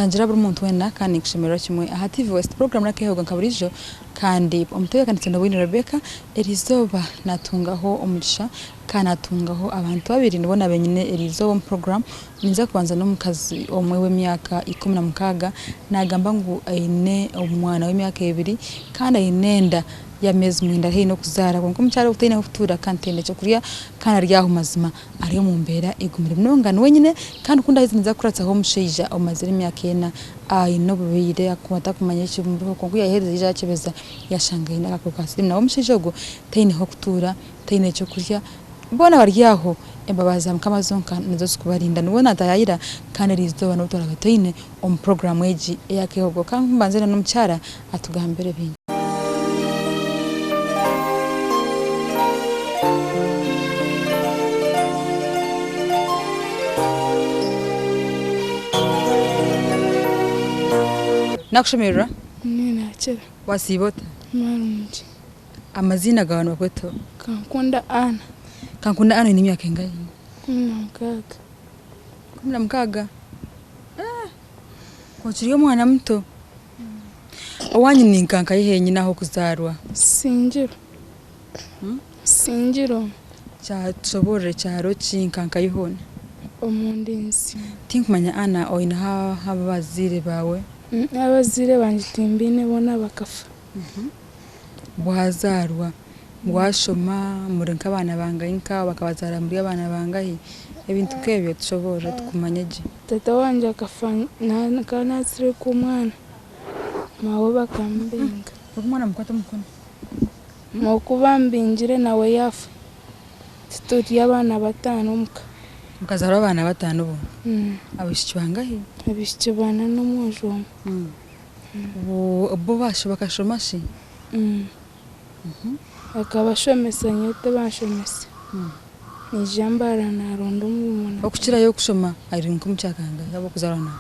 Nintangira buri muntu weena kandi ninkushemererwa kimwe aha TV West program n'akehogo nka burijo kandi omutebekanisa Nobwine Rebecca erizooba natungaho omugisha kandi natungaho abantu babiri nibo nabaire nyine erizooba omu program ninza kubanza n'omukazi omwe w'emyaka 16 nagamba ngu aine omwana w'emyaka ebiri kandi aine enda y'ameezi mwenda ari haihi n'okuzaara kwonka omukyara ogu taine ah'okutuura kandi taine ky'okurya kandi ari aho mazima ari omu mbeera egumire munonga niwe nyine kandi ku ndaheza ninza kukuratsaho omushaija omazire emyaka ena aine oburwaire atakumanya ekimuriho kwonka ku yaaherize yaija yaakyebeza yaashanga aine akakooko ka siriimu nawe omushaija ogwo taine h'okutuura taine ky'okurya boona bari aho embabazi za Mukama zonka nizo zikubarinda niwe naatayayira kandi eriizooba n'obu twaraabe twine omu puroguraamu egi ey'akeehogo. Ka mbanze n'omukyara atugambire bingi. Nakushemererwa? Nakira. Wasiiba ota? Marungi. Amaziina gaawe nibakweta ota? Kankunda Anna. Kankunda Anna oine emyaka engahi? 16. 16? Okiri omwana muto. Owanyu ni nka nkahi henyine ah'okuzaarwa? Singiro. Singiro. Tushoboorore kyaro ki nka nkahi hoona? Omundinzi. Tinkumanya Anna oineho abazaire baawe? Abazaire bangye timbaine boona bakafa. Bwazaarwa, bwashoma muri nk'abaana bangahi nkawe bakabazaara muri abaana bangahi? Ebintu nk'ebyo tushoboorore tukumanye gye. Taata wangye akafa nkaba naakiri nk'omwana, maawe bakambinga. Omwana mukwate omukono. Oku bambingire nawe yaafa, turi abaana bataano omuka. Mukazaarwa abaana bataano boona? Abaishiki bangahi? Abaishiki bana n'omwojo omwe. Bo bakashoma shi? Bakabashomesa nyowe tibanshomesa. Naija mbaara naronda omurimo. Okukirayo kushoma ari nk'omu kyakangahi ab'okuzaarwa nabo?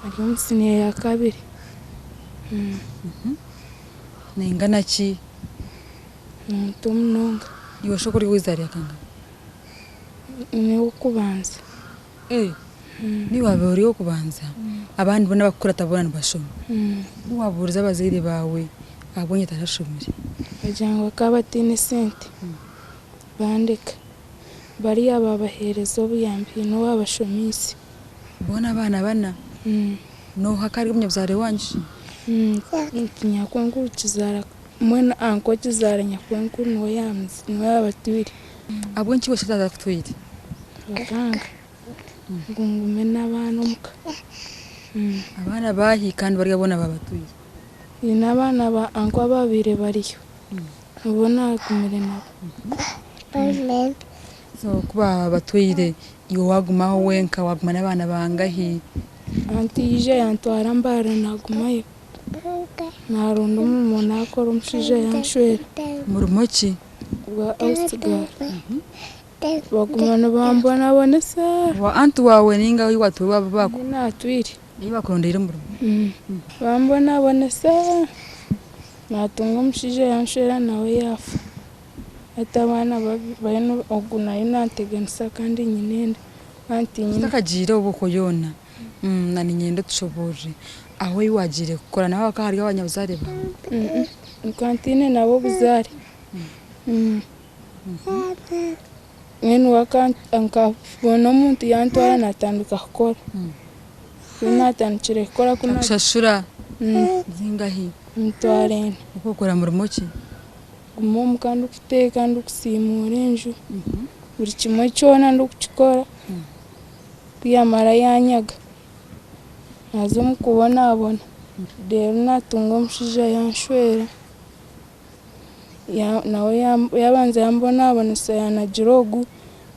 Ari omu siniya ya kabiri. Naingana ki? Ni muto munonga. Iwe shi oku ori ow'eizaara rya kangahi? Niinye ow'okubanza. Niiwe waabaire ori ow'okubanza, abandi boona abarikukurata boona nibashoma. Ku waabuurize abazaire baawe ahabw'enki otarashomire? Bagira ngu bakaba bataine sente bandeka. Bariya baabaheereza obuyambi haine owaabashomiise. Boona abaana bana? N'oha akaba ari omunyabuzaare waanyu shi? Nyakwenkuru kizaara mbwenu anko kizaara nyakwenkuru niwe yaabatwire. Ahabw'enki iwe shi otarakutwire? Bakanga ngu ngume n'abaana omuka. Abaana baahi kandi bariya boona baabatwire? Nyine abaana ba anko abaabaire bariyo, nibo naagumire nabo. So ku baabatwire iwe waagumaho wenka waaguma n'abaana bangahi? Anti yaija yantwara Mbarara naagumayo, naaronda omurimo naakora omushaija yanshwera. Murimo ki? Gwa house girl. Baguma nibambonabonesa. Wa anti waawe ninga ahu watwire waaba baku. Ahu naatwire. Ahu bakurondeire omurimo. Bambonabonesa naatunga omushaija yanshwera nawe yaafa. Hati abaana bariyo ogu nayo nanteganisa kandi nyine enda kandi tinyine. Otakagiire obwo yoona na niinyenda otushoboorore ahu ei waagiire kukora naho hakaba hariyo abanyabuzaare baawe? Nkaba ntaine nabo obuzaare. Mbwenu nkabona omuntu yantwara natandika kukora. Ku natandikire kukora. Akushashura zingahi? Emitwaro ena. Okaba okora murimo ki? Nguma omuka ndikuteeka, ndikusiimuura enju, buri kimwe kyona ndikukikora. Ku yamara yanyaga, naaza omu kubonabona. Reero natunga omushaija yanshwera. Nawe yaabanza yambonabonesa yaanagira ogu,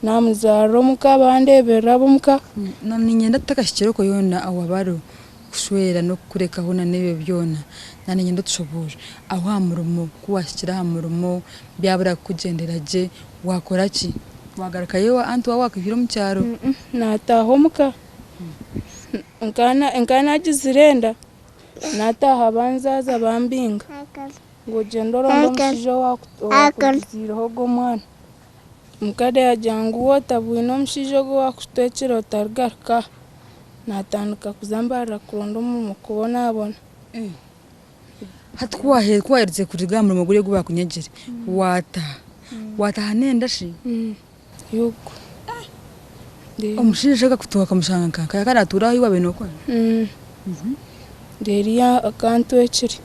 naamuzaarira omuka bandeeberera ab'omuka. Niinyenda tutakahikire okwo yoona owaaba arikushwera n'okukurekaho na n'ebyo byona, naaniinyenda otushoboorore. Aho aha murimo ku waahikire aha murimo byabura kukugyendera gye, waakora ki? Waagarukayo owa anti waawe owaakwihire omu kyaro? Naataaha omuka. Nkaba naagizire enda. Naataaha banzaaza bambinga ngu ogyende oronde omushaija owaakugiziireho ogwo mwana. Mukade yaagira ngu waaba otabwine omushaija ogu owaakutwekire otarigaruka aha. Naatandika kuza Mbarara kuronda omurimo kubonabona. Hati ku waaherize kuruga aha murimo guriya ogu baakunyagire, waataaha. Waataaha n'enda shi? Yogo. Omushaija akakutunga akamushanga nka nkahi? Akaba naatuura ahu waabaire nookora? Reero akantwekire.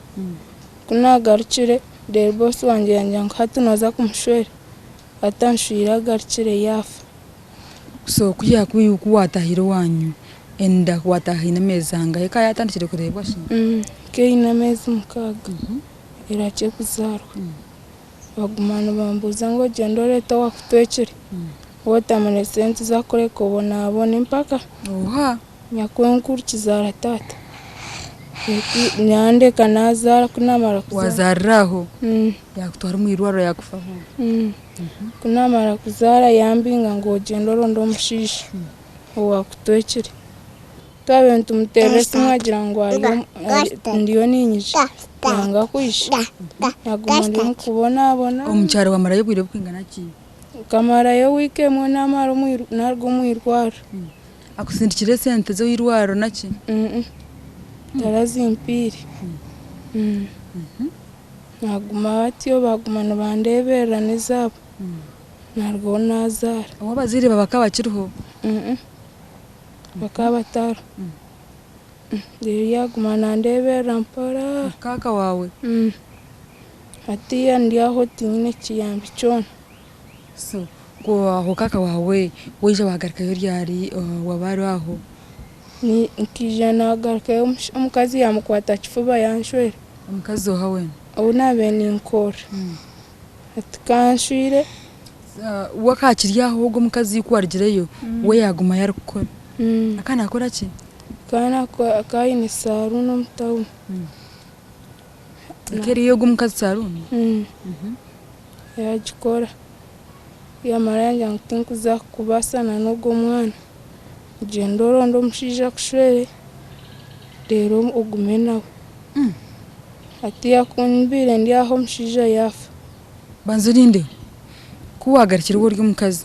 Ku naagarukire, reero boosi wangye yangira ngu hati nooza kumushwera. Atanshwire agarukire yaafa. So ku ku waatahire owaanyu enda waataaha eine ameezi angahi? Eka yaatandikire kureebwa shi? Nk'eine ameezi mukaaga erahikye kuzaarwa. Baguma nibambuuza ngu ogyende oreete owaakutwekire, waaba otamureetsire nituza kukureka obonabone mpaka. Oha? Nyakwenkuru kizaara taata. Yandeka naazaara ku naamara kuzaara. Waazaarira aho? Yaakutwara omu irwariro yaakufaho? Ku naamara kuzaara yambinga ngu ogyende oronde omushaija owaakutwekire. Twabaire nitumuteerera esimu agira ngu ndiyo niinyija, yanga kwija. Naguma ndi omu kubonabona. Omu kyaro wamarayo obwire burikwingana ki? Nkamarayo wiiki emwe naamara naaruga omu irwariro. Akusindikire esente z'eirwariro naki? Tarazimpaire. Naguma batyo baguma nibandeeberera n'ezaabo, narugaho naazaara. Obu abazaire baawe bakaba bakiriho? Bakaba batariho. Reero yaaguma nandeeberera mpora. Kaaka waawe? Hatiiya ndi aho tinyine kiyambi kyona. So aho kaaka waawe waija waagarukayo ryari waaba ari aho? Nkaija naagarukayo omukazi yaamukwata kifuba yanshwera. Omukazi oha weena? Ou naabaire ninkorera. Hati kanshwire. We akaba akiri aho ogwo omukazi ku warugireyo we yaagumayo arikukora? Akaba naakora ki? Akaba aine saruuni omu tawuni. Ekaba eri ey'ogwo omukazi saruuni? Yaagikora. Yamara yangira ngu tinkuza kukubaasa n'ogwo omwana. Gyenda oronde omushaija akushwere reero ogume nawe. Hatiiya ku mbaire ndi aho omushaija yaafa. Banza orindeho. Ku waagarukire ori omukazi,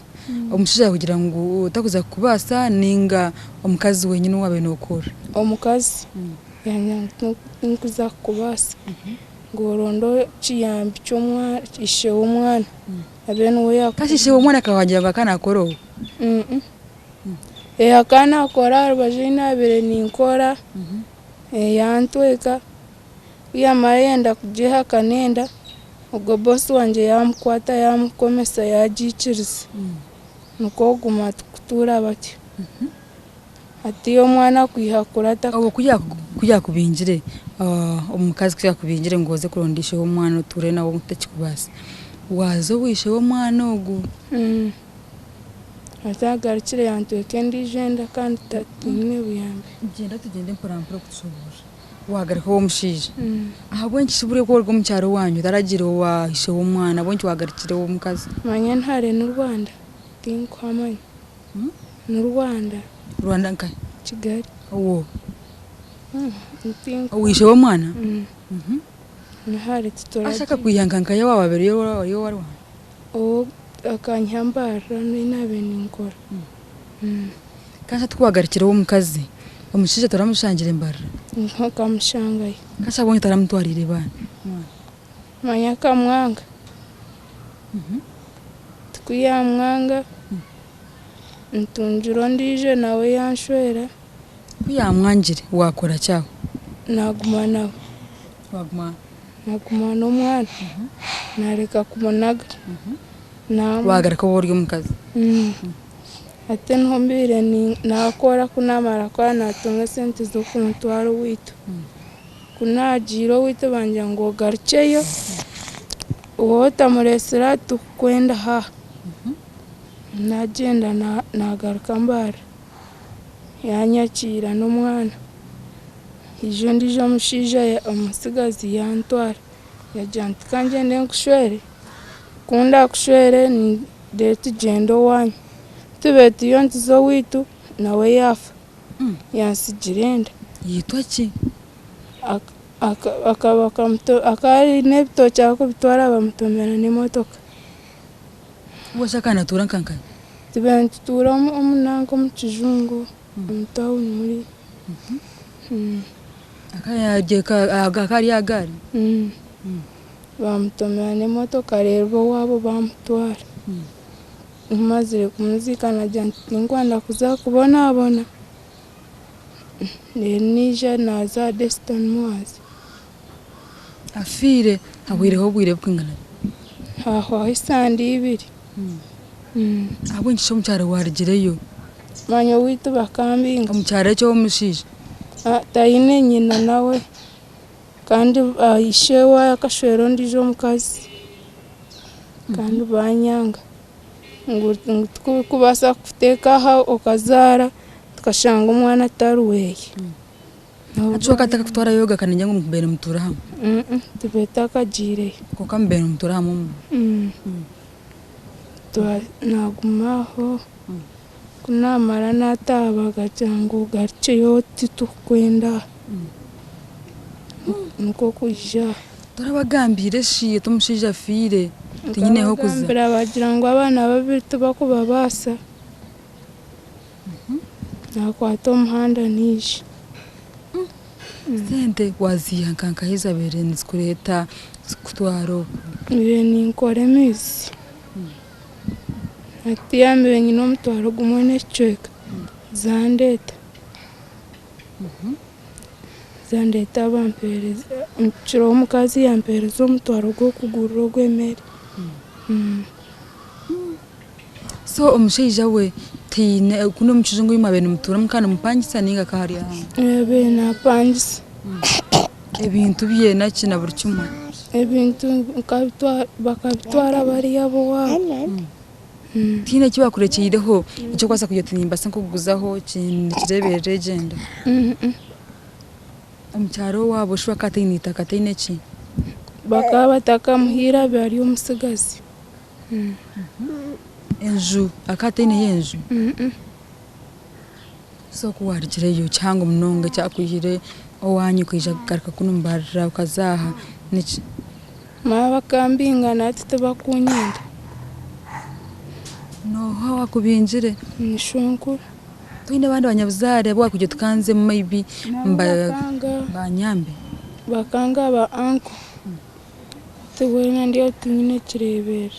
omushaija yaakugira ngu takuza kukubaasa nainga omukazi wenyini ou waabaire nookora? Omukazi yangira ngu tinkuza kukubaasa, ngu oronde ekiyambi ky'omwana, ishe w'omwana abe niwe yaakubaasa. Kasi ishe w'omwana akaba agira ngu akaba naakora oha? Akaba naakora aha rubaju ahu naabaire ninkora, yantweka. Ku yaamara yayenda kugyehakana enda, ogwo bosi wangye yaamukwata yaamukomesa yaagiikiriza. Nikwo kuguma kutuura batyo. Hati omwana kwiha kuri ataka. Obwo ku yaakubingire, omukazi ku yaakubingire ngu oze kuronda ishe w'omwana otuure nawe otakikubaasa, waaza owa ishe w'omwana ogu? Hati agarukire yantweka endiijo enda kandi tinyine buyambi. Gyenda tugyende mporampora okutushoboorora. Waagaruka ow'omushaija. Ahabw'enki shi buriya ku orikuruga omu kyaro owaanyu otaragiire owa ishe w'omwana ahabw'enki waagarukire ow'omukazi? Manya ni hare ni Rwanda, tinkuhamanya. Ni Rwanda. Rwanda nkahi? Kigali. Owa? Owa ishe w'omwana? Ni hare tituragiire. Asha akakwiha nka nkahi waaba waabaire ori owa Rwanda? Akanyiha Mbarara niyo naabaire ninkora. Kandi hati ku waagarukire ow'omukazi, omushaija toramushangire Mbarara? Nkamushangayo. Kandi abonye toramutwariire baana? Manya akamwanga. Ku yaamwanga, ntungira ondiijo nawe yanshwera. Ku yaamwangire waakora ki aho? Naaguma nawe. Waaguma? Naaguma n'omwana, naareka kumunaga. Waagaruka waaba ori omukazi? Hati niho mbaire naakora ku naamara kukora naatunga esente z'okumutwara owaitu. Ku naagiire owaitu bangira ngu ogarukyeyo, waaba otamureetsire aha titukukwenda aha. Naagyenda naagaruka Mbarara, yaanyakiira n'omwana. Haija ondiijo omushaija omutsigazi yantwara, yaagira nti ka ngyende nkushwere, ku ndaakushwere reero tugyende owaanyu. Tubaire turiyo nituza owaitu nawe yaafa, yantsigira enda. Yaitwa ki? Akaba aine ebitookye arikubitwara bamutomera n'emotoka. We shi akaba naatuura nka nkahi? Tubaire nitutuura omu nanka omu kijungu. Omu tawuni muri. Akaba ari aha gaari? Baamutomera n'emotoka reero owaabo baamutwara. Ku mazire kumuziika naagira nti tinkwenda kuza kubonabona. Reero naija naaza aha Destiny Mwazi. Afiire hahwireho obwire burikwingana ki? Haahwaho esande ibiri. Ahabw'enki shi omu kyaro waarugireyo? Manya owaitu bakambinga. Omu kyaro eky'omushaija? Taine nyina nawe kandi ishe owaayo akashwera ondiijo omukazi kandi banyanga ngu titurikubaasa kukuteeka aha okazaara tukashanga omwana atari weeye. Hati we atakakutwarayo akanenya ngu mubaire nimutuura hamwe? Tubaire tutakagiireyo. Kwonka mubaire nimutuura hamwe omu? Naguma aho ku naamara naataaha bakagira ngu ogarukyeyo titukwenda nikwo kwija aha. Torabagambiire shi oti omushaija afiire tinyine h'okuza? Nkabagambira baagira ngu abaana babiri tibakubabaasa. Naakwata omuhanda naija. Sente waaziiha nka nkahi ezaabaire nizikureeta zikutwara okwo? Mbaire ninkora emizi. Hatiiya mbaire nyine omutwaro gumwe n'ekicweka zandeeta. Zandeeta bampeereza, kiro omukazi yampeereza omutwaro gw'okugurira ogwo emere. So omushaija we taine, ogu n'omushaija ogu mwabaire nimutuura mukaba nimupangisa ninga akaba ari ahanyu? Yabaire napangisa. Ebintu bye naki na buri kimwe? Ebintu bakabitwara bariya ab'owaabo. Tihaine eki bakurekyeireho ekyokubaasa kugira oti nimbaasa nk'okuguzaho nikireeberera egyo enda? Omu kyaro owaabo shi bakaba bataine eitaka taine ki? Bakaba batakamuhaire abe ari omutsigazi. Enju akaba ataineyo enju? So ku waarugireyo kihango munonga ekyakwihire owaanyu okaija kugaruka kunu Mbarara okaza aha niki? Manya bakambinga na hati tibakunyenda. Nooha owaakubingire? Ni shwenkuru. Toine abandi banyabuzaare abu waakugira oti kanzemu maybe banyambe? Bakanga ba uncle. Tiweena ndi aho tinyine kireeberera.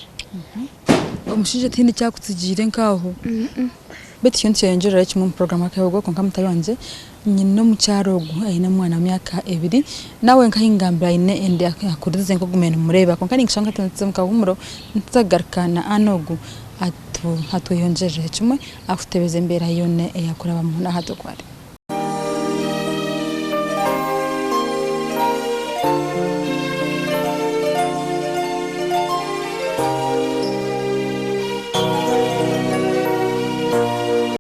Omushaija tihaine eki akutsigiire nk'aho? Beitu kyo nikyeyongyererayo kimwe omu puroguraamu y'Akayogo kwonka mutaahi wangye nyine omukyara ogu aine omwana w'emyaka ebiri nawe nkahingambira aine enda akurize nk'ogume nimureeba kwonka ninkishanga nka tuza omu kahuumuro nituza kugaruka na Ann ogu atweyongyerereho kimwe akutebeze embeera yoona ei arikurabamu naha tukware.